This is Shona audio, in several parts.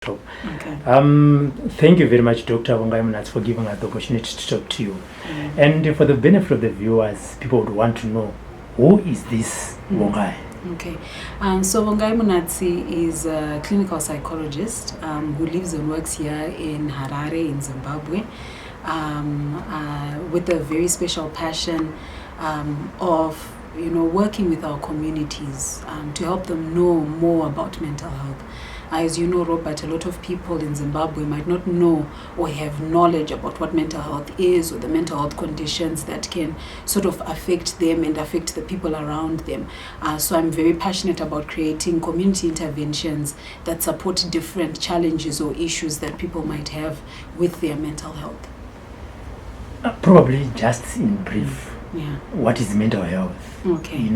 Top. Okay. Thank you very much, Dr. Vongai Munatsi, for giving us the opportunity to talk to you. And for the benefit of the viewers, people would want to know, who is this Vongai? Okay. So Vongai Munatsi is a clinical psychologist who lives and works here in Harare in Zimbabwe with a very special passion of working with our communities to help them know more about mental health. As you know, Robert, a lot of people in Zimbabwe might not know or have knowledge about what mental health is or the mental health conditions that can sort of affect them and affect the people around them. So I'm very passionate about creating community interventions that support different challenges or issues that people might have with their mental health. Probably just in brief, what is mental health? Okay.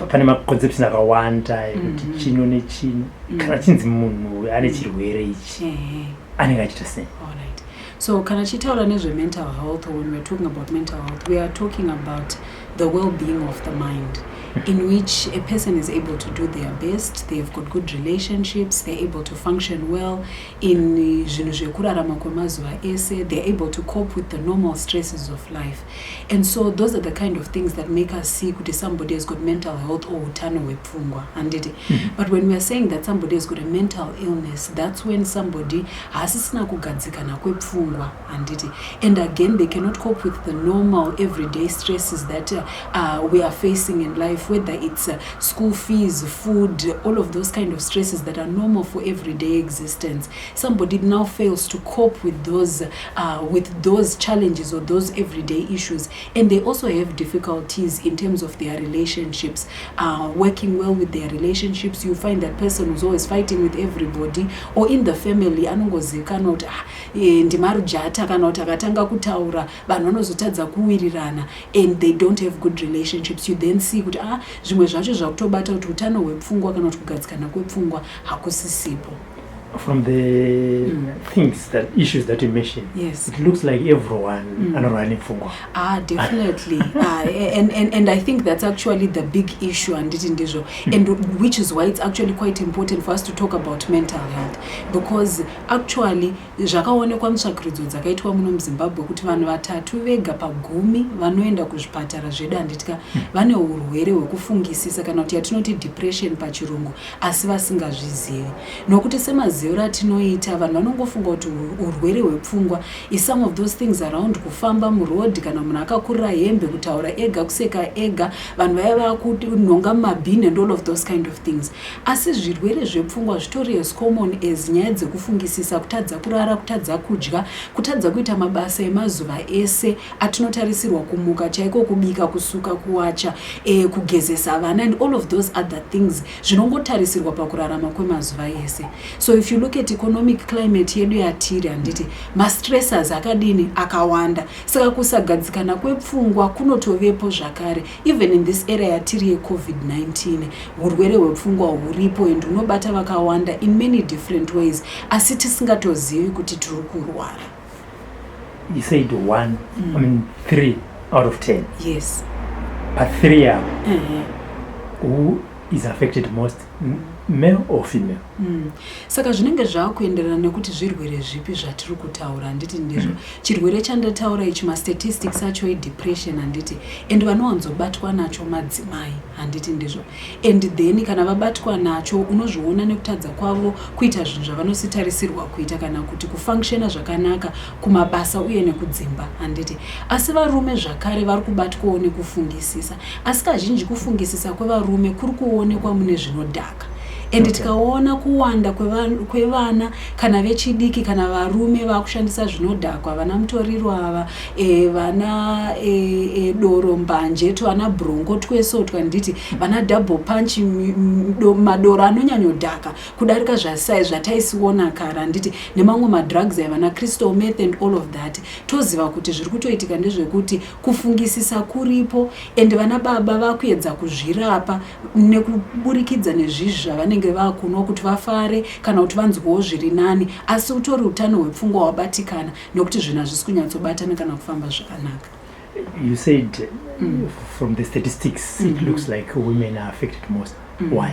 Pane maconception akawanda ekuti chino nechino, kana chinzi munhu ane chirwere ichi, anenge achiita sei? All right. So kana tichitaura nezve-mental health, or when we're talking about mental health, we are talking about the well-being of the mind, in which a person is able to do their best, they've got good relationships, they're able to function well in zvinhu zvekurarama kwemazuva ese, they're able to cope with the normal stresses of life. And so those are the kind of things that make us see kuti somebody has got mental health or utano hwepfungwa, handiti? But when we are saying that somebody has got a mental illness, that's when somebody haasisina kugadzikana kwepfungwa, handiti? And again, they cannot cope with the normal everyday stresses that we are facing in life, whether it's school fees, food, all of those kind of stresses that are normal for everyday existence. Somebody now fails to cope with those challenges or those everyday issues, and they also have difficulties in terms of their relationships, working well with their relationships. You find that person who's always fighting with everybody, or in the family anongozivikanwa kuti, "Ah, ndimarujata," kana kuti akatanga kutaura vanhu vanozotadza kuwirirana, and they don't have good relationships. You then see kuti, ah, zvimwe zvacho zvakutobata kuti utano hwepfungwa kana kuti kugadzikana kwepfungwa hakusisipo. From the things that issues that you mentioned, it looks like everyone anorwara nepfungwa. Ah, definitely. And I think that's actually the big issue, handiti ndizvo? And which is why it's actually quite important for us to talk about mental health, because actually zvakaonekwa mutsvakurudzo dzakaitwa muno muZimbabwe kuti vanhu vatatu vega pagumi vanoenda kuzvipatara zvedu, handiti, vane urwere hwekufungisisa kana kuti yatinoti depression pachirungu, asi vasingazvizivi, nokuti semaziviro atinoita, vanhu vanongofunga kuti urwere hwepfungwa is some of those things around kufamba murodhi, kana munhu akakurira hembe, kutaura ega, kuseka ega, vanhu vaya vakunhonga mumabhini and all of those kind of things. Asi zvirwere zvepfungwa zvitori as common as nyaya dzekufungisisa, kutadza kurara, kutadza kudya, kutadza kuita mabasa emazuva ese atinotarisirwa, kumuka chaiko, kubika, kusuka, kuwacha, kugezesa vana and all of those other things zvinongotarisirwa pakurarama kwemazuva ese. So if you look at economic climate yedu yatiri, handiti, mastressors akadini? Akawanda. Saka kusagadzikana kwepfungwa kunotovepo zvakare. Even in this era yatiri yeCOVID-19, urwere hwepfungwa huripo and hunobata vakawanda in many different ways, asi tisingatozivi kuti tiri kurwara. You said one, I mean, three out of 10. Yes. But three are who is affected most, male or female? Saka zvinenge zvaakuenderana nekuti zvirwere zvipi zvatiri kutaura, handiti ndizvo? Chirwere chandataura ichi, mastatistics acho edepression, handiti, and vanowanzobatwa nacho madzimai, handiti ndizvo? And then kana vabatwa nacho, unozviona nekutadza kwavo kuita zvinhu zvavanositarisirwa kuita kana kuti kufunctiona zvakanaka kumabasa uye nekudzimba, handiti? Asi varume zvakare vari kubatwawo nekufungisisa, asi kazhinji kufungisisa kwevarume kuri kuonekwa mune zvinodhaka. And tikaona kuwanda kwevana kana vechidiki kana varume vakushandisa zvinodhakwa, vana mutoriro ava, vana doro, mbanje, vana bronco, twesotwa, nditi vana double punch, madoro anonyanyodhaka kudarika zvataisiona kare, handiti, nemamwe madrugs aya, vana crystal meth and all of that. Toziva kuti zviri kutoitika ndezvekuti kufungisisa kuripo, and vana baba vakuedza kuzvirapa nekuburikidza nezvizvi zvavanenge vakunwa kuti vafare kana kuti vanzwewo zviri nani, asi utori utano hwepfungwa hwabatikana nekuti zvinhu hazvisi kunyatsobatana kana kufamba zvakanaka. You said from the statistics it looks like women are affected most. Why?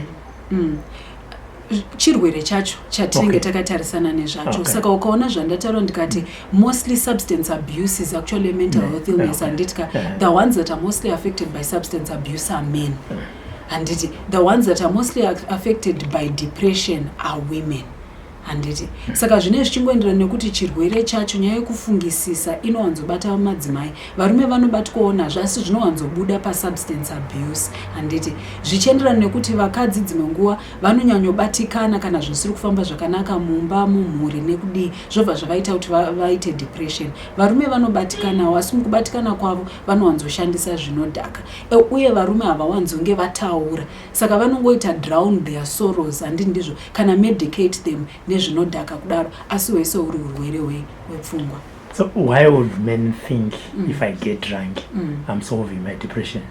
Chirwere chacho chatinenge takatarisana nezvacho. Saka ukaona zvandataura ndikati mostly substance abuse is actually a mental health illness, handiti ka? The ones that are mostly affected by substance abuse are men, handiti? The ones that are mostly affected by depression are women, handiti? Saka zvinenge zvichingoenderana nekuti chirwere chacho, nyaya yekufungisisa inowanzobata madzimai. Varume vanobatwawo nazvo, asi zvinowanzobuda pasubstance abuse, handiti? Zvichienderana nekuti vakadzi dzimwe nguva vanonyanyobatikana kana zvisiri kufamba zvakanaka mumba, mumhuri nekudii, zvobva zvavaita kuti vaite depression. Varume vanobatikanawo, asi mukubatikana kwavo vanowanzoshandisa zvinodhaka. Uye varume havawanzonge vataura, saka vanongoita drown their sorrows, handiti ndizvo, kana medicate them nezvinodhaka kudaro, asi hwese huri urwere hwepfungwa. So why would men think if I get drunk, I'm solving my depression?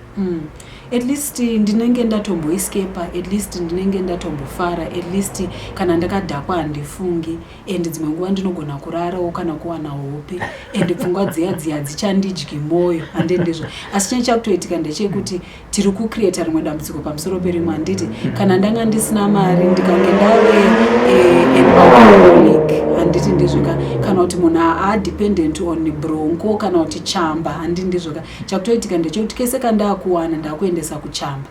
At least ndinenge ndatomboescapa, at least ndinenge ndatombofara, at least kana ndakadhakwa handifungi, and dzimwe nguva ndinogona kurarawo kana kuwana hope, and pfungwa dziya dziya dzichandidyi mwoyo, handiti ndizvo? Asi chinenge chakutoitika ndechekuti tiri kucreata rimwe dambudziko pamusoro perimwe, handiti? Kana ndanga ndisina mari, ndikange ndave an alcoholic, handiti ndizvo ka? Kana kuti munhu adependent on bronco kana kuti chamba, handiti ndizvo ka? Chakutoitika ndechekuti kese kandakuwana ndakuendesa kuchamba,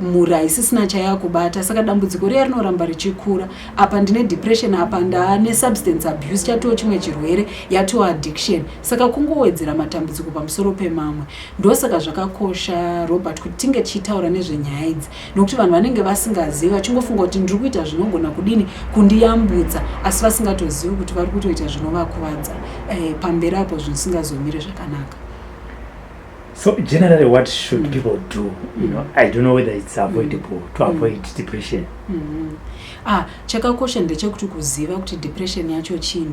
mhuri haisisina chayakubata, saka dambudziko riya rinoramba richikura. Apa ndine depression, apa ndaane substance abuse, chatoo chimwe chirwere, yatoo addiction. Saka kungowedzera matambudziko pamusoro pemamwe. Ndosaka zvakakosha, Robert, kuti tinge tichitaura nezvenyaya idzi, nokuti vanhu vanenge vasingazivi, vachingofunga kuti ndiri kuita zvinogona kudini kundiyambutsa, asi vasingatozivi kuti vari kutoita zvinovakuvadza pamberi apo, zvisingazomiri zvakanaka. So generally, what should people do? I don't know whether it's avoidable to avoid depression. Ah, chakakosha ndechekuti kuziva kuti depression yacho chii,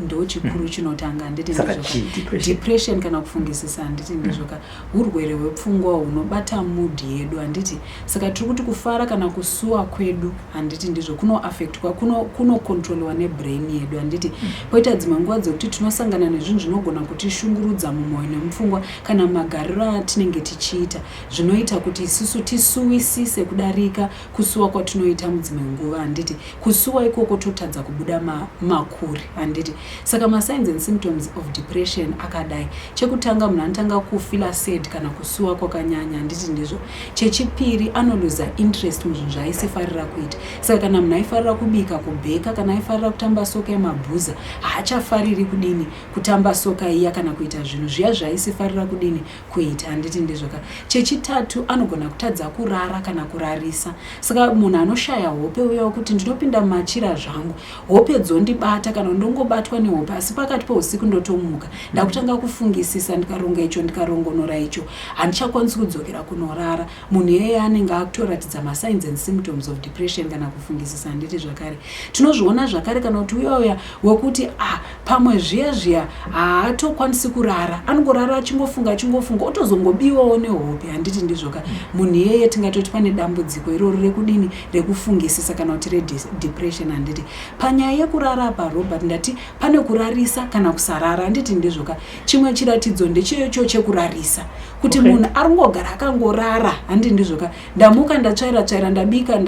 ndo chikuru chinotanga, handiti? Saka Ndizvo ka? chii depression? Depression kana kufungisisa, handiti ndizvo ka, urwere hwepfungwa hunobata mood yedu, handiti? Saka tiri kuti kufara kana kusuwa kwedu, handiti ndizvo, kunoaffectwa, kunocontroliwa nebrain yedu, handiti? Poita dzimwe nguva dzekuti tinosangana nezvinhu zvinogona kutishungurudza mumwoyo nemupfungwa kana magariro atinenge tichiita, zvinoita kuti isusu tisuwisise kudarika kusuwa kwatinoita mudzimwe nguva, handiti? Kusuwa ikoko totadza kubuda makuri, handiti? Saka masigns and symptoms of depression akadai: chekutanga, munhu anotanga kufeela sad kana kusuwa kwakanyanya, handiti ndizvo? Chechipiri, anoluza interest muzvinhu zvaaisifarira kuita. Saka kana munhu aifarira kubika, kubheka, kana aifarira kutamba soka yemabhuza, haachafariri kudini, kutamba soka iya, kana kuita zvinhu zviya zvaaisifarira kudini, kuita, handiti ndizvo ka? Chechitatu, anogona kutadza kurara kana kurarisa. Saka munhu anoshaya hope uya wekuti ndinopinda mumachira zvangu, hope dzondibata, kana ndongobatwa nehope, asi pakati peusiku ndotomuka, ndakutanga kufungisisa, ndikaronga icho, ndikarongonora icho, handichakwanisi kudzokera kunorara. Munhu iyeye anenge akutoratidza masigns and symptoms of depression kana kufungisisa, handiti? Zvakare tinozviona zvakare kana kuti uya uya wekuti, ah, pamwe zviya zviya haatokwanisi kurara, anongorara achingofunga, achingofunga, otozongobiwawo nehope, handiti ndizvoka? Munhu iyeye tingatoti pane dambudziko iroro rekudini, rekufungisisa kana kuti redepression, handiti? Panyaya yekurara apa, Robert, ndati pane kurarisa kana kusarara, handiti ndizvoka? Chimwe chiratidzo ndechecho chekurarisa, kuti munhu ari kungogara akangorara, handiti ndizvoka? Ndamuka, ndatsvaira tsvaira, ndabika,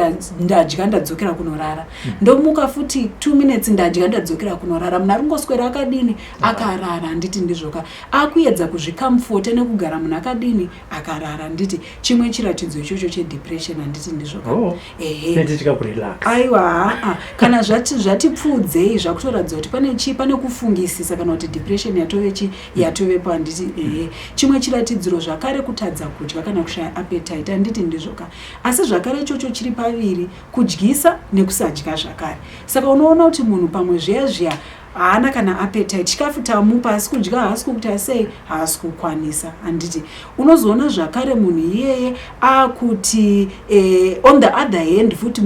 ndadya, ndadzokera kunorara. Ndomuka futi 2 minutes, ndadya, ndadzokera kunorara. Munhu ari kungoswera akadini? Akarara, handiti ndizvoka? Akuedza kuzvicomforta nekugara munhu akadini? Akarara, handiti? Chimwe chiratidzo ichocho chedepression, handiti ndizvoka? Oh. Ehe. Tinenge kurelax. Aiwa, haa, kana zvatipfuudzei zvakutoratidza kuti pane chii, pane kufungisisa kana kuti depression yatove chi yatovepo, handiti? Ehe. Chimwe chiratidziro zvakare kutadza kudya kana kushaya appetite, handiti ndizvoka? Asi zvakare ichocho chiri paviri, kudyisa nekusadya zvakare. Saka unoona kuti munhu pamwe zviya zviya haana kana appetite, chikafu tamupa, asi kudya haasi kukuita sei, haasi kukwanisa, handiti? Unozoona zvakare munhu iyeye akuti on the other hand futi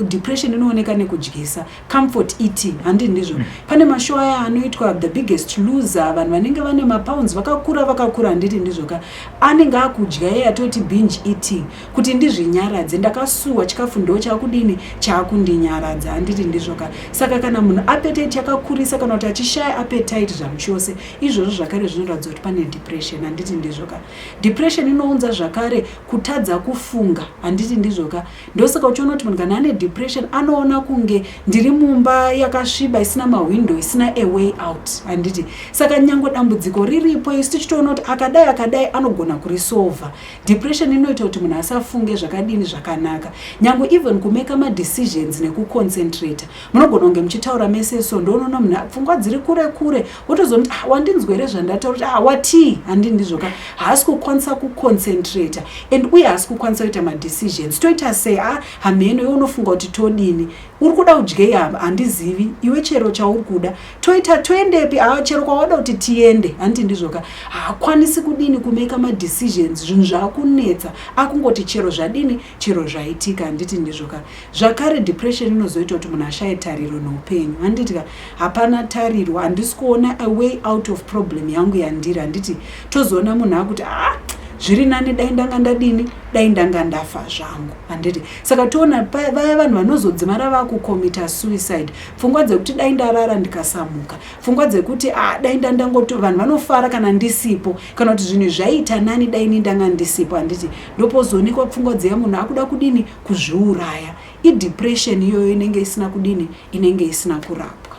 depression inooneka nekudyisa, comfort eating, handiti ndizvo? Pane mashow aya anoitwa, The Biggest Loser, vanhu vanenge vane mapounds, vakakura vakakura, handiti ndizvoka? Anenge akudya iye atoti binge eating, kuti ndizvinyaradze, ndakasuwa, chikafu ndo chakudini, chakundinyaradza, handiti ndizvoka? Saka kana munhu appetite yakakurisa. achirwarisa kana kuti achishaya appetite zvamuchose, izvozvo zvakare zvinoratidza kuti pane depression, handiti ndizvoka? Depression inounza zvakare kutadza kufunga, handiti ndizvoka? Ndosaka uchiona kuti munhu kana ane depression anoona kunge ndiri mumba yakasviba, isina mahwindo, isina a way out, handiti? Saka nyange dambudziko riripo, isu tichitoona kuti akadai akadai anogona kurisolva, depression inoita kuti munhu asafunge zvakadini, zvakanaka, nyange even kumeka madecisions nekuconcentrata. Munogona kunge muchitaura mese so, ndoonoona munhu pfungwa dziri kure kure, wotozonoti, "Ah, wandinzwere zvandataura?" Kuti, "Ah, watii?" Handi ndizvoka? Haasi kukwanisa kuconcentrata and uye haasi kukwanisa kuita madecisions. Toita sei? A, hamheno, iwe unofunga kuti todini? Uri kuda kudyei? Hava, handizivi, iwe chero chauri kuda. Toita, toendepi? Ha, chero kwawada kuti tiende. Handiti ndizvoka? Haakwanisi kudini, kumeka madecisions. Zvinhu zvaakunetsa, akungoti chero zvadini, chero zvaitika. Handiti ndizvoka? Zvakare depression inozoita kuti munhu ashaye tariro neupenyu, handiti ka? Hapana tariro, handisi kuona a way out of problem yangu yandiri, handiti? Tozoona munhu akuti, "Ah, zviri nani dai ndanga ndadini, dai ndanga ndafa zvangu," handiti? Saka toona vaya vanhu vanozodzimara vakucommita suicide, pfungwa dzekuti dai ndarara ndikasamuka, pfungwa dzekuti, "Ah, dai ndandangoto, vanhu vanofara kana ndisipo," kana kuti zvinhu zvaiita nani dai ni ndanga ndisipo, handiti? Ndopozoonekwa pfungwa dziya, munhu akuda kudini, kuzviuraya. Idepression iyoyo inenge isina kudini, inenge isina kurapwa.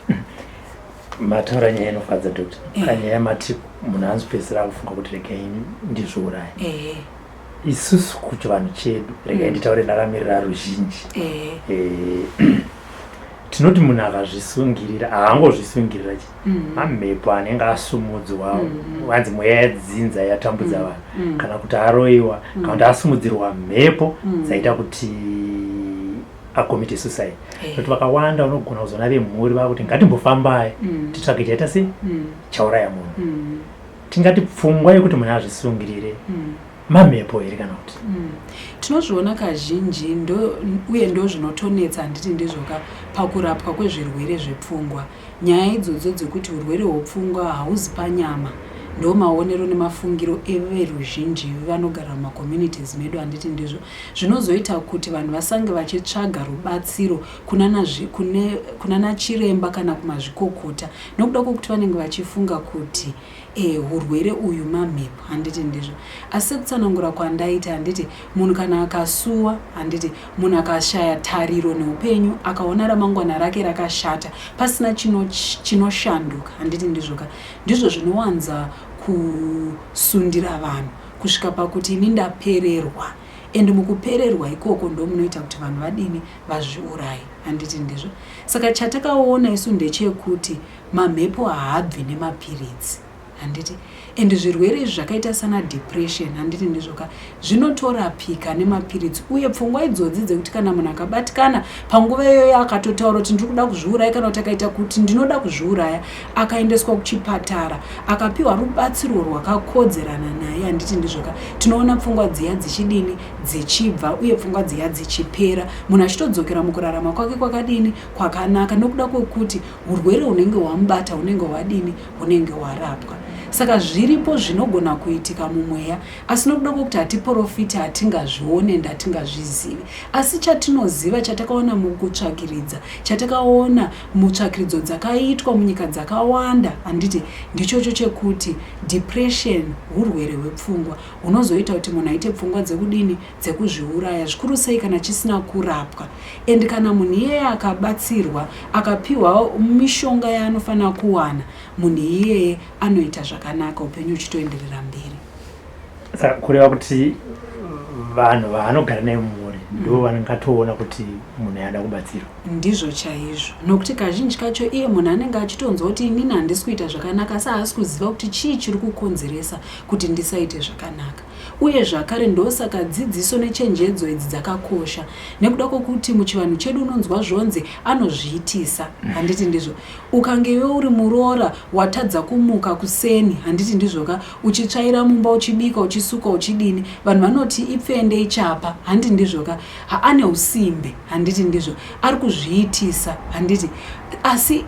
Mataura nyaya inofadza, doctor. Panyaya mati munhu anozopedzisira akufunga kuti regai ndizviuraye. Isusu kuchivanhu chedu, regai nditaure ndakamirira ruzhinji, tinoti munhu akazvisungirira, haangozvisungirira chi, mamhepo anenge asumudzwa, vanzi mweya yedzinza yatambudza vanhu, kana kuti aroyiwa, kana kuti asumudzirwa mhepo dzaita kuti acommite suicide. Nokuti vakawanda unogona kuzoona vemhuri vakuti ngatimbofambai titsvage chaita sei, chauraya munhu. Tingati pfungwa yekuti munhu azvisungirire mamhepo here, kana kuti? Tinozviona kazhinji ndo, uye ndo zvinotonetsa, handiti ndizvoka, pakurapwa kwezvirwere zvepfungwa. Nyaya idzodzo dzekuti urwere hwepfungwa hauzi panyama, ndo maonero nemafungiro everuzhinji vanogara mumacommunities medu, handiti ndizvo? Zvinozoita kuti vanhu vasange vachitsvaga rubatsiro kunana chiremba kana kumazvikokota, nokuda kwokuti vanenge vachifunga kuti urwere uyu mamhepo, handiti ndizvo? Asi sekutsanangura kwandaita, handiti, munhu kana akasuwa, handiti, munhu akashaya tariro neupenyu, akaona ramangwana rake rakashata pasina chinoshanduka, handiti ndizvoka? Ndizvo zvinowanza kusundira vanhu kusvika pakuti ini ndapererwa. And mukupererwa ikoko ndo munoita kuti vanhu vadini, vazviurayi, handiti ndizvo? Saka chatakaona isu ndechekuti mamhepo haabvi nemapiritsi, handiti? And zvirwere izvi zvakaita sana depression, handiti ndizvoka, zvinotorapika nemapiritsi. Uye pfungwa idzodzi dzekuti kana munhu akabatikana panguva iyoyo, akatotaura kuti ndiri kuda kuzviuraya, kana kuti akaita kuti ndinoda kuzviuraya, akaendeswa kuchipatara, akapiwa rubatsiro rwakakodzerana naye, handiti ndizvoka, tinoona pfungwa dziya dzichidini, dzichibva, uye pfungwa dziya dzichipera, munhu achitodzokera mukurarama kwake kwakadini, kwakanaka, nokuda kwekuti urwere hunenge hwamubata hunenge hwadini, hunenge hwarapwa. Saka zviripo zvinogona kuitika mumweya, asi nokuda kwokuti hatiprofiti, hatingazvione ende hatingazvizivi. Asi chatinoziva, chatakaona mukutsvakiridza, chatakaona mutsvakiridzo dzakaitwa munyika dzakawanda, handiti, ndichocho chekuti depression urwere hwepfungwa hunozoita kuti munhu aite pfungwa dzekudini, dzekuzviuraya, zvikuru sei kana chisina kurapwa. And kana munhu iyeye akabatsirwa, akapiwa mishonga yaanofanira kuwana, munhu iyeye anoita zvakanaka, upenyu huchitoenderera mberi. Saka kureva kuti vanhu vaanogara naye mumhuri ndo vanongatoona kuti munhu ada kubatsirwa? Ndizvo chaizvo, nokuti kazhinji kacho iye munhu anenge achitonzwa kuti inini handisi kuita zvakanaka, asi haasi kuziva kuti chii chiri kukonzeresa kuti ndisaite zvakanaka. Uye zvakare ndosaka dzidziso nechenjedzo idzi dzakakosha, nekuda kwokuti muchivanhu chedu unonzwa zvonzi anozviitisa, handiti ndizvo? Ukange iwe uri muroora, watadza kumuka kuseni, handiti ndizvoka, uchitsvaira mumba, uchibika, uchisuka, uchidini, vanhu vanoti ipfende, ichapa, handiti ndizvoka, haane usimbe, handiti ndizvo, ari kuzviitisa, handiti? Asi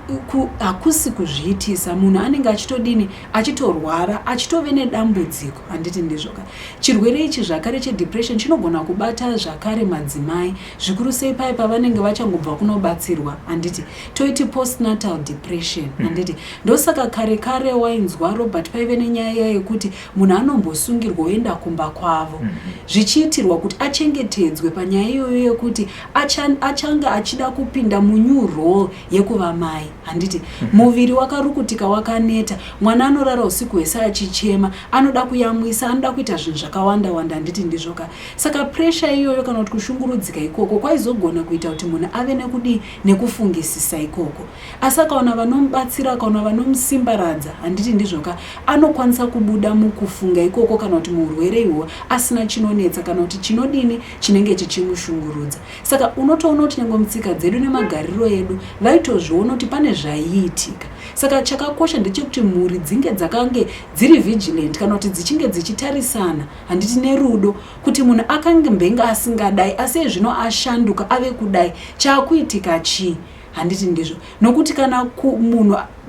hakusi kuzviitisa, munhu anenge achitodini, achitorwara, achitove nedambudziko, handiti ndizvoka? Chirwere ichi zvakare chedepression chinogona kubata zvakare madzimai, zvikuru sei paye pavanenge vachangobva kunobatsirwa, handiti? Toiti postnatal depression, handiti? Ndosaka kare kare wainzwa, Robert, paive nenyaya iya yekuti munhu anombosungirwa oenda kumba kwavo, zvichiitirwa kuti achengetedzwe panyaya iyoyo yekuti achange achida kupinda munew role yekuva mai, handiti? Muviri wakarukutika, wakaneta, mwana anorara usiku hwese achichema, anoda kuyamwisa, anoda kuita zvinhu zvakawanda wanda, handiti ndizvoka? Saka pressure iyoyo kana kuti kushungurudzika ikoko kwaizogona kuita kuti munhu ave nekudii, nekufungisisa ikoko. Asi akaona vanomubatsira, akaona vanomusimbaradza, handiti ndizvoka, anokwanisa kubuda mukufunga ikoko kana kuti muurwere ihwo asina chinonetsa kana kuti chinodini, chinenge chichimushungurudza. Saka unotoona kuti nyange mutsika dzedu nemagariro edu vaitozviona kuti pane zvaiitika. Saka chakakosha ndechekuti mhuri dzinge dzakange dziri vigilant kana kuti dzichinge dzichitarisana, handiti, nerudo, kuti munhu akange mbenge asingadai, asi ezvino ashanduka ave kudai, chaakuitika chii, handiti ndizvo? Nokuti kana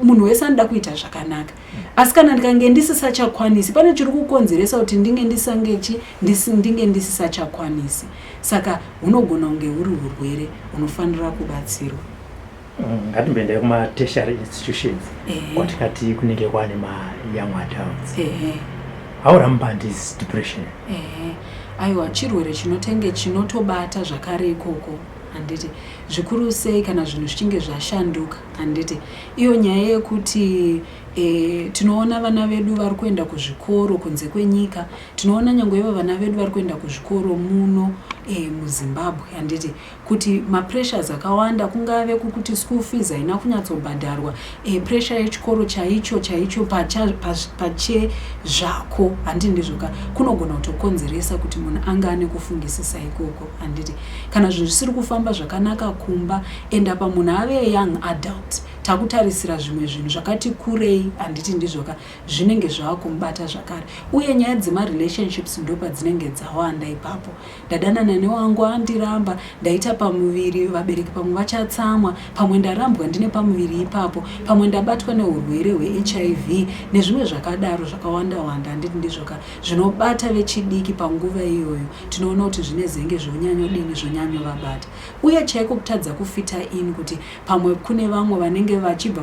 munhu wese anoda kuita zvakanaka, asi kana ndikange ndisisachakwanisi, pane chiri kukonzeresa kuti ndinge ndisangechi ndinge ndisisachakwanisi. Saka hunogona kunge huri urwere hunofanira kubatsirwa. Ngatimboendai kumatertiary institutions, kwatikati kunenge kwane mayoung adults. How rampant is depression? Ehe, aiwa, chirwere chinotenge chinotobata zvakare ikoko, handiti? Zvikuru sei kana zvinhu zvichinge zvashanduka, handiti? Iyo nyaya yekuti tinoona vana vedu vari kuenda kuzvikoro kunze kwenyika, tinoona nyange ivo vana vedu vari kuenda kuzvikoro muno muZimbabwe, handiti, kuti mapressures akawanda, kungave kukuti school fees haina kunyatsobhadharwa, pressure yechikoro chaicho chaicho pachezvako, handiti ndizvoka, kunogona kutokonzeresa kuti munhu anga ane kufungisisa ikoko, handiti? Kana zvinhu zvisiri kufamba zvakanaka kumba, and apa munhu ave young adult, takutarisira zvimwe zvinhu zvakati kurei, handiti ndizvoka, zvinenge zvava kumubata zvakare. Uye nyaya dzemarelationships ndo padzinenge dzawanda ipapo. Ndadanana newangu, andiramba, ndaita pamuviri, vabereki pamwe vachatsamwa, pamwe ndarambwa ndine pamuviri ipapo, pamwe ndabatwa neurwere hweHIV nezvimwe zvakadaro zvakawanda wanda, handiti ndizvoka, zvinobata vechidiki panguva iyoyo. Tinoona kuti zvinezenge zvonyanyodini, zvonyanyovabata. Uye chaiko kutadza kufita in, kuti pamwe kune vamwe vanenge vachibva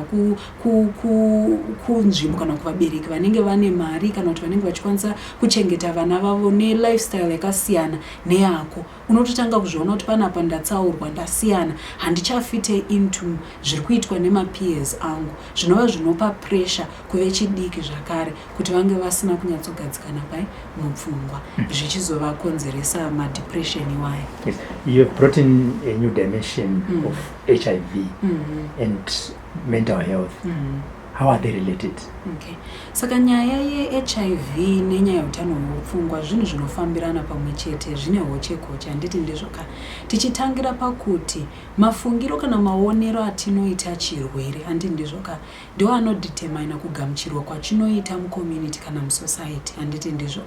kunzvimbo kana kuvabereki vanenge vane mari kana kuti vanenge vachikwanisa kuchengeta vana vavo nelifestyle yakasiyana neyako. Unototanga kuzviona kuti panapa ndatsaurwa, ndasiyana, handichafite into zviri kuitwa nemapeers angu, zvinova zvinopa pressure kuvechidiki zvakare kuti vange vasina kunyatsogadzikana pai mupfungwa, zvichizovakonzeresa madepression iwayo. Yes. You have brought in a new dimension of HIV and mental health. How are they related? Okay, saka nyaya yeHIV nenyaya yeutano hwepfungwa zvinhu zvinofambirana pamwe chete, zvine hochekoche, handiti ndizvoka? Tichitangira pakuti mafungiro kana maonero atinoita chirwere, handiti ndizvoka, ndo anodetermina kugamuchirwa kwachinoita mucommunity kana musociety, handiti ndizvo?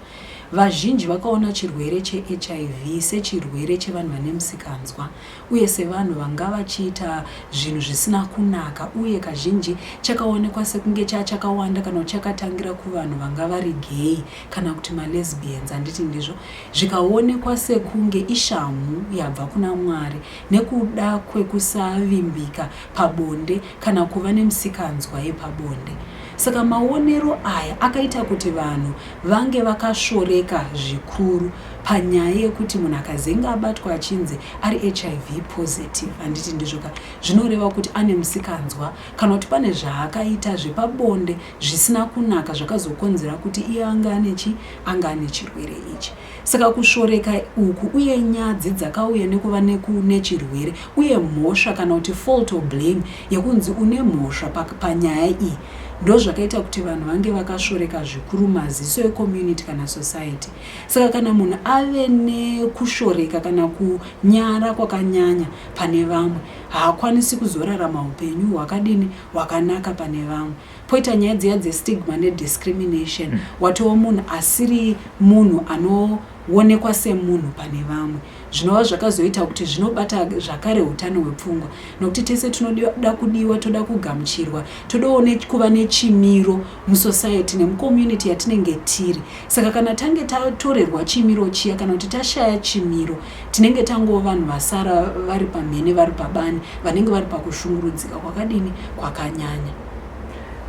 Vazhinji vakaona chirwere cheHIV sechirwere chevanhu vane musikanzwa uye sevanhu vanga vachiita zvinhu zvisina kunaka, uye kazhinji chakaonekwa sekunge chachakawanda kana kuti chakatangira kuvanhu vanga vari gay kana kuti malesbians, handiti ndizvo? Zvikaonekwa sekunge ishamhu yabva kuna Mwari nekuda kwekusavimbika pabonde kana kuva nemusikanzwa yepabonde. Saka maonero aya akaita kuti vanhu vange vakasvoreka zvikuru panyaya yekuti munhu akazenge abatwa achinzi ari HIV positive, handiti ndizvoka, zvinoreva kuti ane musikanzwa kana kuti pane zvaakaita zvepabonde zvisina kunaka zvakazokonzera kuti iye anga ane chi anga ane chirwere ichi. Saka kusvoreka uku uye nyadzi dzakauya nekuva nechirwere uye mhosva kana kuti fault or blame yekunzi une mhosva panyaya iyi, ndo zvakaita kuti vanhu vange vakasvoreka zvikuru maziso ecommunity kana society. Saka kana munhu ave nekushoreka kana kunyara kwakanyanya pane vamwe, haakwanisi kuzorarama upenyu hwakadini, hwakanaka pane vamwe. Poita nyaya dziya dzestigma nediscrimination. Watova munhu asiri munhu anoonekwa semunhu pane vamwe. Zvinova zvakazoita kuti zvinobata zvakare utano hwepfungwa, nokuti tese tinoda kudiwa, toda kugamuchirwa, todawo kuva nechimiro musociety nemucommunity yatinenge tiri. Saka kana tange tatorerwa chimiro chiya kana kuti tashaya chimiro, tinenge tangova vanhu vasara vari pamhene, vari pabani, vanenge vari pakushungurudzika kwakadini, kwakanyanya.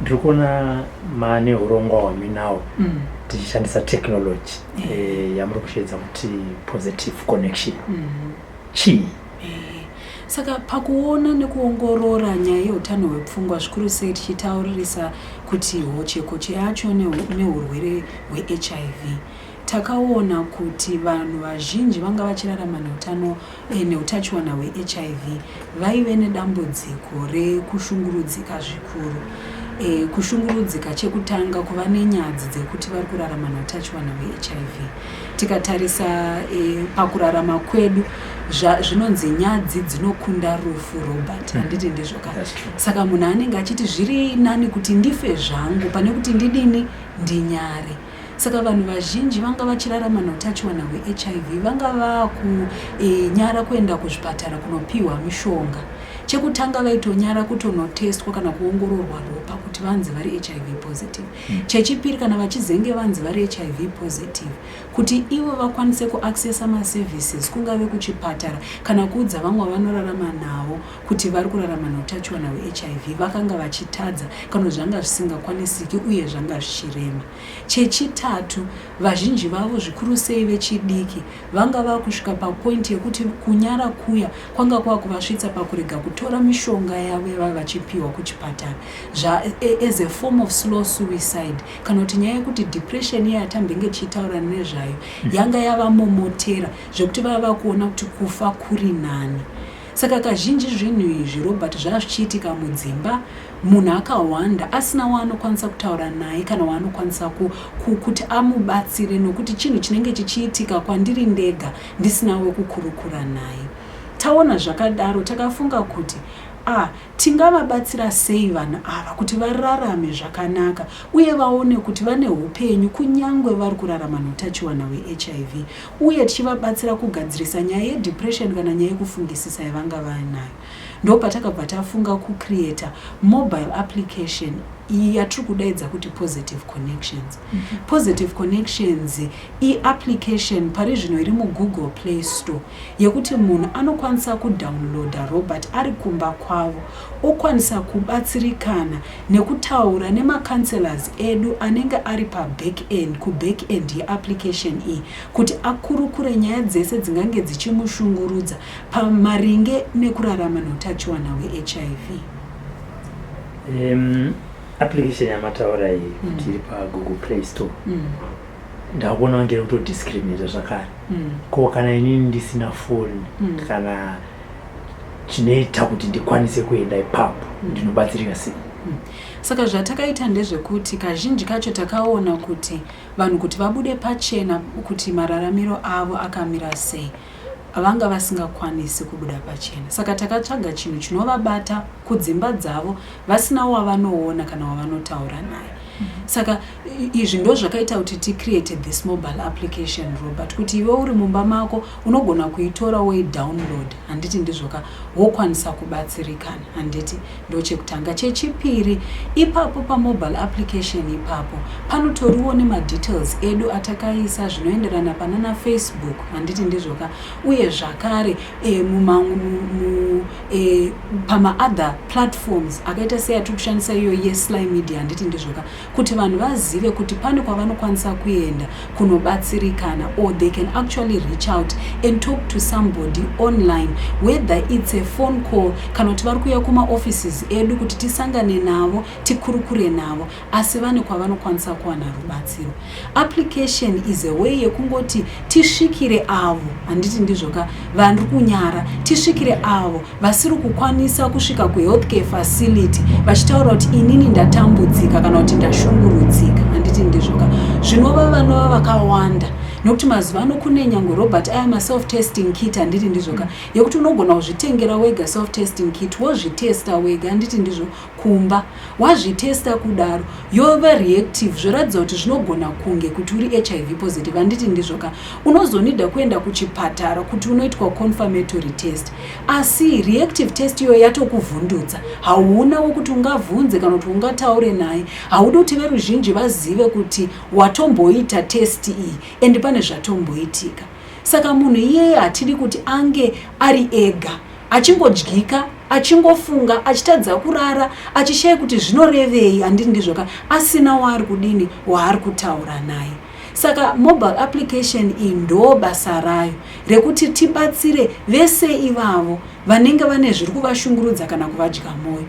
Ndiri kuona mane urongwa hwaminawo tichishandisa technology yamuri kushevedza kuti Positive Connection. Chii? Saka pakuona nekuongorora nyaya yeutano hwepfungwa, zvikuru sei tichitauririsa kuti hochekoche yacho neurwere hweHIV, takaona kuti vanhu vazhinji vanga vachirarama neutano neutachiwana hweHIV vaive nedambudziko rekushungurudzika zvikuru. Kushungurudzika chekutanga kuva nenyadzi dzekuti vari kurarama neutachiwana hweHIV. Tikatarisa pakurarama kwedu, zvinonzi nyadzi dzinokunda rufu, Robert, handiti ndizvo ka? That's true. Saka munhu anenge achiti zviri nani kuti ndife zvangu pane kuti ndidini, ndinyare. Saka vanhu vazhinji vanga vachirarama neutachiwana hweHIV vanga vakunyara kuenda kuzvipatara kunopiwa mishonga. Chekutanga vaitonyara kutonotestwa kana kuongororwa ropa kuti vanzi vari HIV positive. Chechipiri, kana vachizenge vanzi vari HIV positive, kuti ivo vakwanise kuaccessa maservices, kungave kuchipatara kana kuudza vamwe vavanorarama navo kuti vari kurarama neutachiwana hweHIV, vakanga vachitadza kana zvanga zvisingakwanisiki uye zvanga zvichirema. Chechitatu, vazhinji vavo, zvikuru sei vechidiki, vanga vakusvika papoint yekuti kunyara kuya kwanga kwakuvasvitsa pakurega kutora mishonga yavo yavava vachipiwa kuchipatara as a form of slow suicide, kana kuti nyaya yekuti depression iya yatambenge tichitaura nezvayo yanga yavamomotera zvekuti vava vakuona kuti kufa kuri nani. Saka kazhinji zvinhu izvi, Robert, zvava zvichiitika mudzimba, munhu akawanda asina waanokwanisa kutaura naye kana waanokwanisa kuti amubatsire, nokuti chinhu chinenge chichiitika kwandiri ndega ndisina wekukurukura naye. Taona zvakadaro, takafunga kuti tingavabatsira sei vanhu ava kuti vararame zvakanaka uye vaone kuti vane upenyu kunyangwe vari kurarama neutachiwana hweHIV, uye tichivabatsira kugadzirisa nyaya yedepression kana nyaya yekufungisisa yavanga vainayo. Ndo patakabva tafunga kucreata mobile application iyi yatiri kudaidza kuti Positive Connections. Positive Connections iapplication pari zvino iri muGoogle Play Store, yekuti munhu anokwanisa kudownloada, Robert, ari kumba kwavo, okwanisa kubatsirikana nekutaura nemacounselors edu anenge ari paback end, kuback end yeapplication iyi, kuti akurukure nyaya dzese dzingange dzichimushungurudza pamaringe nekurarama neutachiwana hweHIV. Application yamataura iyi kuti iri paGoogle Play Store, ndakuona kunge iri kutodiscriminata zvakare. Ko kana inini ndisina foni kana chinoita kuti ndikwanise kuenda ipapo, ndinobatsirika sei? Saka zvatakaita ndezvekuti kazhinji kacho takaona kuti vanhu kuti vabude pachena kuti mararamiro avo akamira sei, vanga vasingakwanisi kubuda pachena. Saka takatsvaga chinhu chinovabata kudzimba dzavo vasina wavanoona kana wavanotaura naye. Saka izvi ndo zvakaita kuti ticreate this mobile application, Robert, kuti iwe uri mumba mako unogona kuitora woidownload, handiti ndizvoka, wokwanisa kubatsirikana, handiti? Ndo chekutanga. Chechipiri, ipapo pamobile application ipapo panotoriwo nemadetails edu atakaisa zvinoenderana panana Facebook, handiti ndizvoka, uye zvakare pamaother platforms akaita seyatiri kushandisa iyo yeSly Media, handiti ndizvoka, kuti vanhu vazive kuti pane kwavanokwanisa kuenda kunobatsirikana, or they can actually reach out and talk to somebody online, whether it's a phone call kana kuti vari kuuya kumaoffices edu kuti tisangane navo, tikurukure navo, asi vane kwavanokwanisa kuwana rubatsiro. Application is a way yekungoti tisvikire avo, handiti ndizvoka, vari kunyara, tisvikire avo vasiri kukwanisa kusvika kuhealthcare facility vachitaura kuti inini ndatambudzika kana kuti ndashungurudzika, handiti ndizvoka, zvinova vanova vakawanda. Nokuti mazuva ano kune nyange, Robert, aya maself testing kit, handiti ndizvo ka, yekuti unogona kuzvitengera wega self testing kit, wozvitesta wega, handiti ndizvo, kumba. Wazvitesta kudaro, yova reactive, zvoratidza kuti zvinogona kunge kuti uri HIV positive, handiti ndizvo ka. Unozonida kuenda kuchipatara kuti unoitwa confirmatory test, asi reactive test iyoyo yatokuvhundutsa. Hauna wekuti ungabvunze kana kuti ungataure naye. Haudi kuti veruzhinji vazive kuti watomboita test iyi and pane zvatomboitika. Saka munhu iyeye hatidi kuti ange ari ega achingodyika, achingofunga, achitadza kurara, achishaya kuti zvinorevei, handiti ndizvoka, asina waari kudini, waari kutaura naye. Saka mobile application iyi ndo basa rayo rekuti tibatsire vese ivavo vanenge vane zviri kuvashungurudza kana kuvadya mwoyo,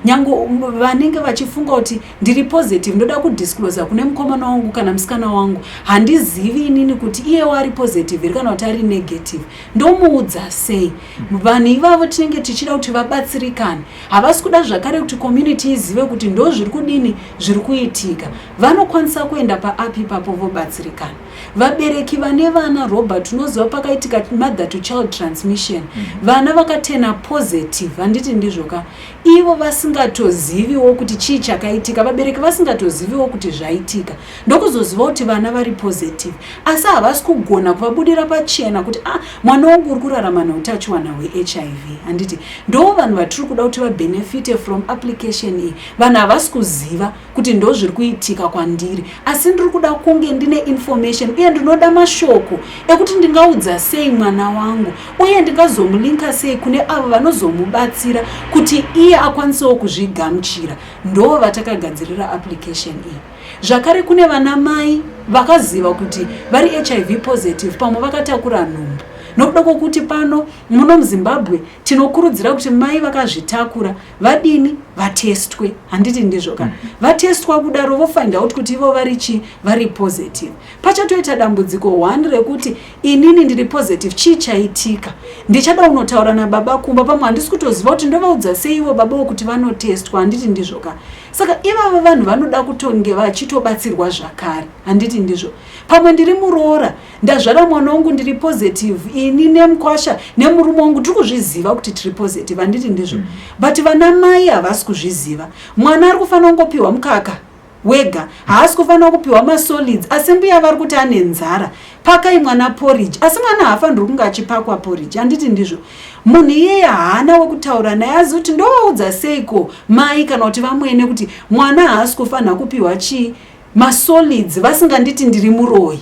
nyange vanenge vachifunga kuti ndiri positive, ndoda kudisclosa kune mukomana wangu kana musikana wangu, handizivi inini kuti iyewo ari positive here kana kuti ari negative, ndomuudza sei? Vanhu ivavo tinenge tichida kuti vabatsirikane. Havasi kuda zvakare kuti community izive kuti ndo zviri kudini, zviri kuitika. Vanokwanisa kuenda paapp ipapo vobatsirikana. Vabereki vane vana, Robert, unoziva pakaitika mother to child transmission, vana vakaturna positive, handiti ndizvoka, ivo vasingatoziviwo kuti chii chakaitika, vabereki vasingatoziviwo kuti zvaitika, ndokuzoziva kuti vana vari positive, asi havasi kugona kuvabudira pachena kuti, "Ah, mwana wangu uri kurarama neutachiwana hweHIV," handiti? Ndo vanhu vatiri kuda kuti vabenefite from application iyi. Vanhu havasi kuziva kuti ndo zviri kuitika kwandiri, asi ndiri kuda kunge ndine information uye ndinoda mashoko ekuti ndingaudza sei mwana wangu uye ndingazomulinka sei kune avo vanozomubatsira kuti iye akwanisewo kuzvigamuchira. Ndo vatakagadzirira application iyi. Zvakare kune vana mai vakaziva kuti vari HIV positive, pamwe vakatakura nhumbu. Nokuda kwokuti pano muno muZimbabwe tinokurudzira kuti mai vakazvitakura vadini, vatestwe, handiti ndizvo ka? Vatestwa kudaro, vofind out kuti ivo vari chi, vari positive. Pachatoita dambudziko one rekuti inini ndiri positive, chii chaitika? Ndichada kunotaura nababa kumba, pamwe handisi kutoziva kuti ndovaudza sei ivo baba wokuti vanotestwa, handiti ndizvo ka? Saka ivava vanhu vanoda kutonge vachitobatsirwa zvakare, handiti ndizvo? Pamwe ndiri muroora, ndazvara mwana wangu, ndiri positive. Ini nemukwasha nemurume wangu tiri kuzviziva kuti tiri positive, handiti ndizvo? But vana mai havasi kuzviziva. Mwana ari kufanira kungopiwa mukaka wega, haasi kufanira kupiwa masolids, asi mbuya vari kuti ane nzara, pakai mwana porridge, asi mwana haafaniri kunge achipakwa porridge, handiti ndizvo? Munhu iyeye haana wekutaura naye, azi kuti ndovaudza seiko mai kana kuti vamwene kuti mwana haasi kufanira kupiwa chii, masolids, vasinganditi ndiri muroyi,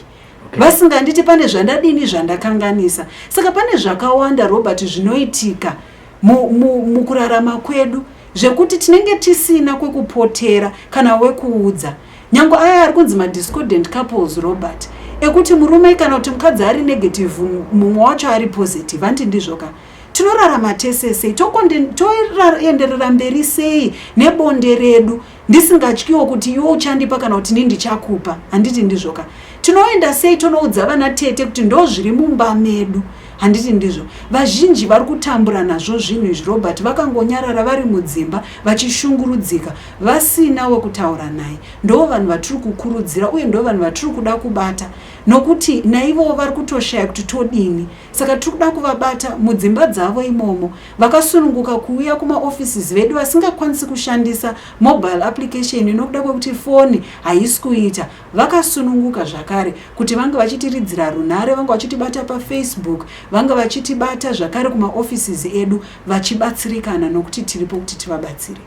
vasinganditi pane zvandadini, zvandakanganisa. Saka pane zvakawanda, Robert, zvinoitika mukurarama kwedu zvekuti tinenge tisina kwekupotera kana wekuudza. Nyange aya ari kunzi madiscordant couples, Robert, ekuti murume kana kuti mukadzi ari negative, mumwe wacho ari positive, handiti ndizvo ka? Tinorarama tese sei? Toenderera mberi sei nebonde redu ndisingatyiwo kuti iwe uchandipa kana kuti ini ndichakupa, handiti ndizvo ka? Tinoenda sei tonoudza vana tete kuti ndo zviri mumba medu, handiti ndizvo? Vazhinji vari kutambura nazvo zvinhu izvi, Robert, vakangonyarara vari mudzimba vachishungurudzika vasina wekutaura naye. Ndo vanhu vatiri kukurudzira uye ndo vanhu vatiri kuda kubata, nokuti naivowo vari kutoshaya kuti todini. Saka tiri kuda kuvabata mudzimba dzavo imomo, vakasununguka kuuya kumaoffices vedu. Vasingakwanisi kushandisa mobile application nokuda kwekuti foni haisi kuita, vakasununguka zvakare kuti vange vachitiridzira runhare, vange vachitibata paFacebook, vange vachitibata zvakare kumaoffices edu, vachibatsirikana, nokuti tiripo kuti tivabatsire.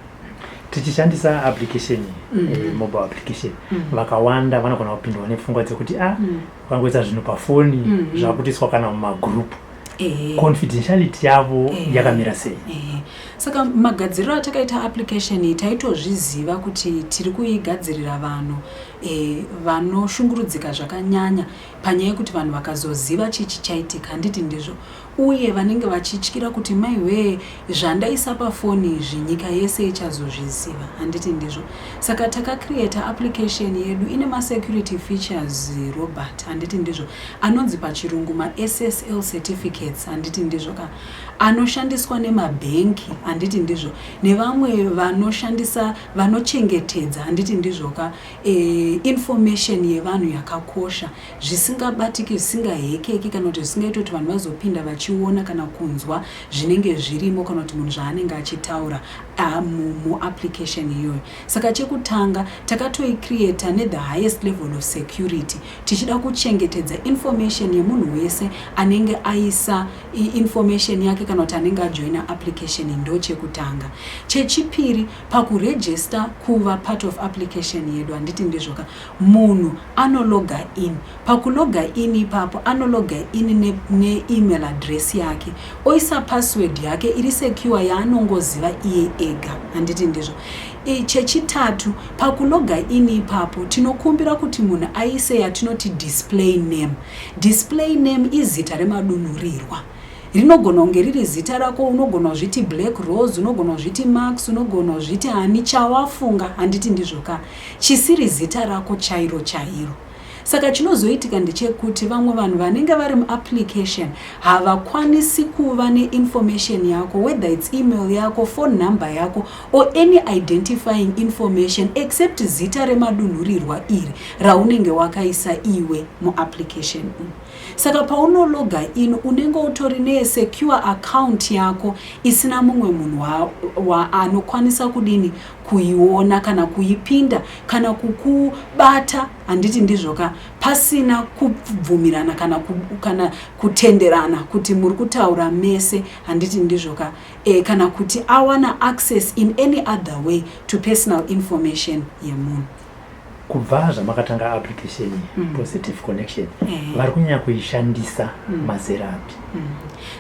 Tichishandisa application, mobile application, vakawanda vanogona kupindwa nepfungwa dzekuti a vangoisa zvinhu pafoni, zvakutoiswa kana mumagroup. Confidentiality yavo yakamira sei? Saka magadziriro atakaita application iyi, taitozviziva kuti tiri kuigadzirira vanhu vanoshungurudzika zvakanyanya panyaya yekuti vanhu vakazoziva chii chichaitika, handiti ndizvo? Uye vanenge vachityira kuti, "Maiwee, zvandaisa pafoni izvi nyika yese ichazozviziva," handiti ndizvo? Saka takacreata application yedu ine masecurity features, Robert, handiti ndizvo, anonzi pachirungu maSSL certificates, handiti ndizvo ka, anoshandiswa nemabhengi, handiti ndizvo, nevamwe vanoshandisa, vanochengetedza, handiti ndizvo ka, Information yevanhu yakakosha, zvisingabatiki, zvisingahekeki, kana kuti zvisingaiti kuti vanhu vazopinda vachiona kana kunzwa zvinenge zvirimo, kana kuti munhu zvaanenge achitaura muapplication iyoyo. Saka chekutanga, takatoicreata nethe highest level of security, tichida kuchengetedza information yemunhu wese anenge aisa information yake kana kuti anenge ajoina application. Ndo chekutanga. Chechipiri, pakuregister kuva part of application yedu, handiti ndizvoka, munhu anologa in. Pakuloga in ipapo, anologa in neemail ne address yake, oisa password yake iri secure yaanongoziva iye ega, handiti ndizvo? Chechitatu, pakuloga in ipapo, tinokumbira kuti munhu aise yatinoti display name. Display name izita remadunhurirwa. Rinogona kunge riri zita rako, unogona kuzviti Black Rose, unogona kuzviti Max, unogona kuzviti hani chawafunga, handiti ndizvoka, chisiri zita rako chairo chairo. Saka chinozoitika ndechekuti vamwe vanhu vanenge vari muapplication havakwanisi kuva neinformation yako, whether its email yako, phone number yako or any identifying information except zita remadunhurirwa iri raunenge wakaisa iwe muapplication umu. Saka paunologa in, unenge utori nesecure account yako isina mumwe munhu anokwanisa kudini, kuiona kana kuipinda kana kukubata, handiti ndizvoka, pasina kubvumirana kana kutenderana kuti muri kutaura mese, handiti ndizvoka, kana kuti awana access in any other way to personal information yemunhu. Kubva zvamakatanga application Positive Connection, vari kunyanya kuishandisa mazera api?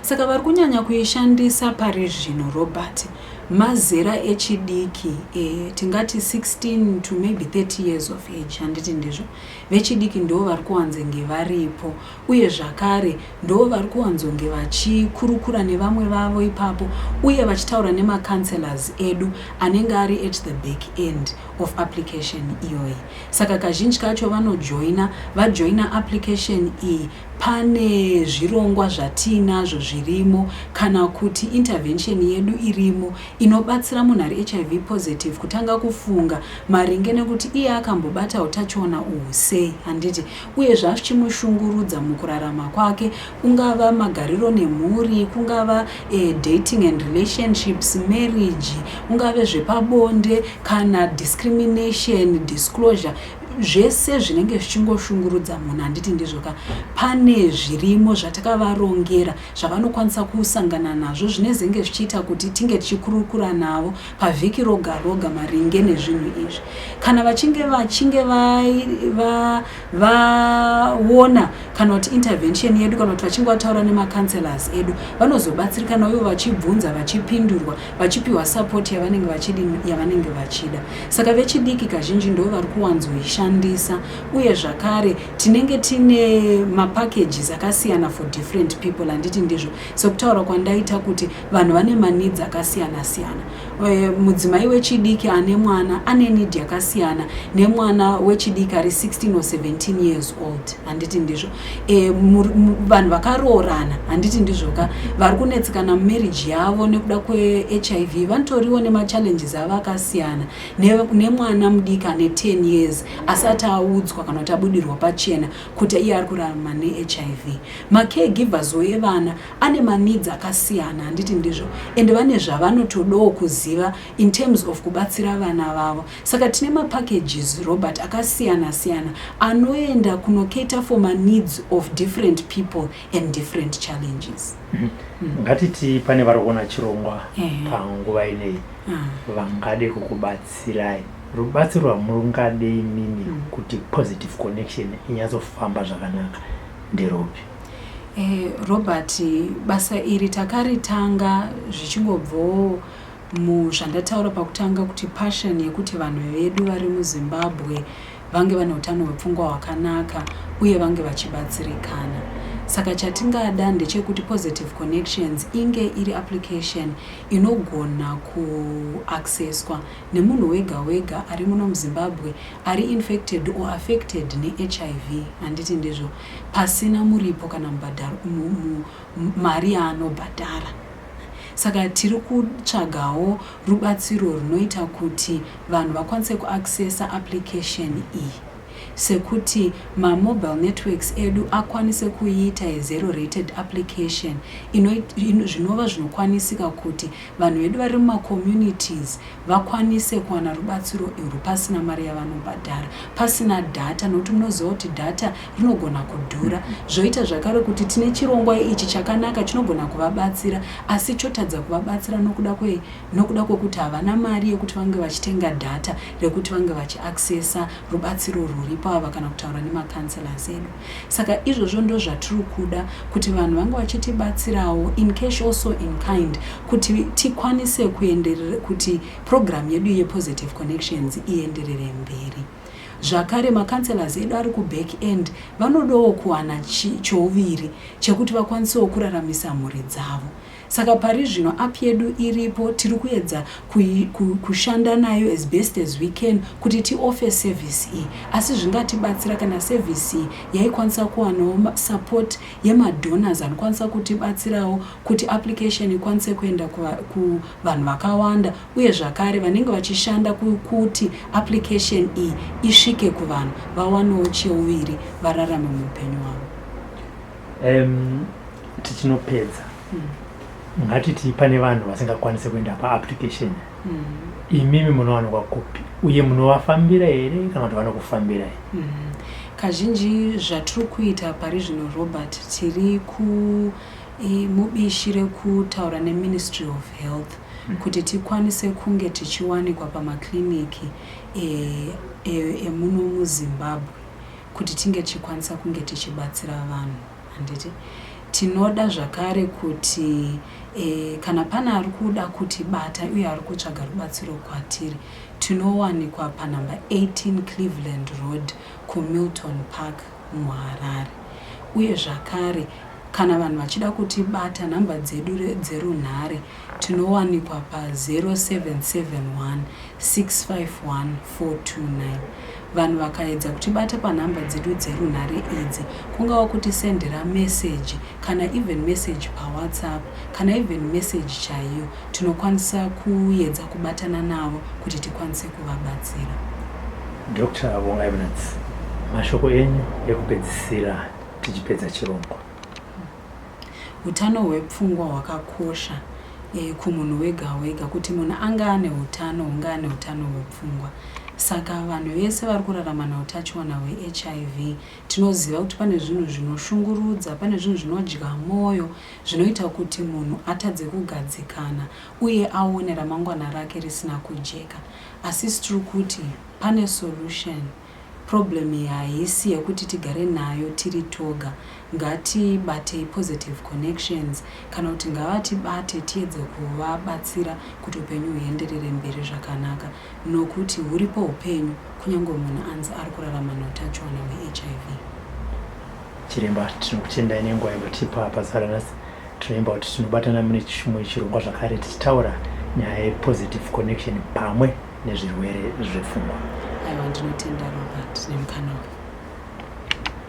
Saka vari kunyanya kuishandisa pari zvino, Robert, mazera echidiki, tingati 16 to maybe 30 years of age, handiti ndizvo? Vechidiki ndo vari kuwanzenge varipo, uye zvakare ndo vari kuwanzonge vachikurukura nevamwe vavo ipapo, uye vachitaura nemacounselors edu anenge ari at the back end of application iyoyi. Saka kazhinji kacho vanojoina, vajoina application iyi, pane zvirongwa zvatiinazvo zvirimo kana kuti intervention yedu irimo inobatsira munhu ari HIV positive kutanga kufunga maringe nekuti iye akambobata utachiona uhu sei, handiti, uye zvazvichimushungurudza mukurarama kwake, ungava magariro nemhuri, kungava dating and relationships, marriage, ungave zvepabonde kana discrimination, disclosure, zvese zvinenge zvichingoshungurudza munhu, handiti ndizvoka? Pane zvirimo zvatakavarongera zvavanokwanisa kusangana nazvo, zvinezenge zvichiita kuti tinge tichikurukura navo pavhiki roga roga maringe nezvinhu izvi. Kana vachinge vaona kana kuti intervention yedu, kana kuti vachinge vataura nemacounselors edu, vanozobatsirikana uye vachibvunza, vachipindurwa, vachipiwa support yavanenge vachida. Saka vechidiki kazhinji ndo vari kuwanzoishandisa. Uye zvakare tinenge tine mapackages akasiyana for different people, handiti ndizvo? Sekutaura kwandaita kuti vanhu vane maneeds akasiyana siyana. Mudzimai wechidiki ane mwana ane need yakasiyana nemwana wechidiki ari 16 or 17 years old, handiti ndizvo? Vanhu vakaroorana, handiti ndizvoka, vari kunetsekana mumarriage yavo nekuda kweHIV vanotoriwo nemachallenges avo akasiyana nemwana mudiki ane 10 years asati audzwa kana kuti abudirwa pachena kuti iye ari kurarama neHIV. Macaregivers evana ane maneeds akasiyana, handiti ndizvo? Ende vane zvavanotodawo kuziva in terms of kubatsira vana vavo. Saka tine mapackages, Robert, akasiyana siyana anoenda kunocater for maneeds of different people and different challenges. Ngatiti pane vari kuona chirongwa panguva ineyi vangade kukubatsirai. Rubatsiro rwamungade imimi kuti Positive Connection inyatsofamba zvakanaka nderupi? Robert, basa iri takaritanga zvichingobvawo muzvandataura pakutanga kuti passion yekuti vanhu vedu vari muZimbabwe vange vane utano hwepfungwa hwakanaka uye vange vachibatsirikana. Saka chatingada ndechekuti Positive Connections inge iri application inogona kuaccesswa nemunhu wega wega ari muno muZimbabwe ari infected or affected neHIV, handiti ndizvo, pasina muripo kana mubhadharo, mari yaanobhadhara. Saka tiri kutsvagawo rubatsiro runoita kuti vanhu vakwanise kuaccessa application iyi. Sekuti mamobile networks edu akwanise kuiita yezero rated application, zvinova zvinokwanisika kuti vanhu vedu vari mumacommunities vakwanise kuwana rubatsiro irwu pasina mari yavanobhadhara, pasina data, nokuti munoziva kuti data rinogona kudhura. Zvoita zvakare kuti tine chirongwa ichi chakanaka chinogona kuvabatsira, asi chotadza kuvabatsira nokuda kwekuti havana mari yekuti vange vachitenga data rekuti vange vachiaccessa rubatsiro rwuripo ava kana kutaura nemacounsellors edu. Saka izvozvo ndo zvatiri kuda kuti vanhu vange vachitibatsirawo in cash, also in kind, kuti tikwanise kuenderera, kuti program yedu yePositive Connections ienderere mberi. Zvakare macounsellors edu ari kuback end vanodawo kuwana chouviri chekuti vakwanisewo kuraramisa mhuri dzavo. Saka pari zvino app yedu iripo, tiri kuedza kushanda nayo as best as we can kuti tioffer service iyi, asi zvingatibatsira kana service iyi yaikwanisa kuwanawo support yemadonors anokwanisa kutibatsirawo kuti application ikwanise kuenda kuvanhu vakawanda, uye zvakare vanenge vachishanda kuti application iyi isvike kuvanhu vawanewo cheuviri, vararame muupenyu hwavo. Tichinopedza, ngatiti pane vanhu vasingakwanisi kuenda paapplication. Imimi munowanikwa kupi, uye munovafambira here kana kuti vanokufambirai? Kazhinji zvatiri kuita pari zvino, Robert, tiri mubishi rekutaura neMinistry of Health kuti tikwanise kunge tichiwanikwa pamakliniki emuno muZimbabwe, kuti tinge tichikwanisa kunge tichibatsira vanhu, handiti? Tinoda zvakare kuti kana pane ari kuda kutibata uye ari kutsvaga rubatsiro kwatiri, tinowanikwa panhamba 18 Cleveland Road kuMilton Park muHarare. Uye zvakare kana vanhu vachida kutibata, nhamba dzedu dzerunhare, tinowanikwa pa0771 651 429. Vanhu vakaedza kutibata panhamba dzedu dzerunhare idzi, kungava kutisendera meseji kana even message paWhatsApp kana even message chaiyo, tinokwanisa kuedza kubatana navo kuti tikwanise kuvabatsira. Dr Vongai Munatsi, mashoko enyu ekupedzisira tichipedza chirongwa. Utano hwepfungwa hwakakosha kumunhu wega wega. Kuti munhu anga ane utano, hunge ane utano hwepfungwa. Saka vanhu vese vari kurarama neutachiona hweHIV, tinoziva kuti pane zvinhu zvinoshungurudza, pane zvinhu zvinodya mwoyo, zvinoita kuti munhu atadze kugadzikana uye aone ramangwana rake risina kujeka. Asi tiri kuti pane solution. Problem iyi haisi yekuti tigare nayo tiri toga. Ngatibatei Positive Connections kana kuti ngavatibate, tiedze kuvabatsira kuti upenyu huenderere mberi zvakanaka, nokuti huripo upenyu kunyange munhu anzi ari kurarama neutachiona hweHIV. Chiremba, tinokutendai nenguva yamatipa pazuva ranhasi. Tinoimba kuti tinobatana mune chimwe chirongwa zvakare tichitaura nyaya yePositive Connection pamwe nezvirwere zvepfungwa. Aiwa, ndinotenda, Robert, nemukana uyu.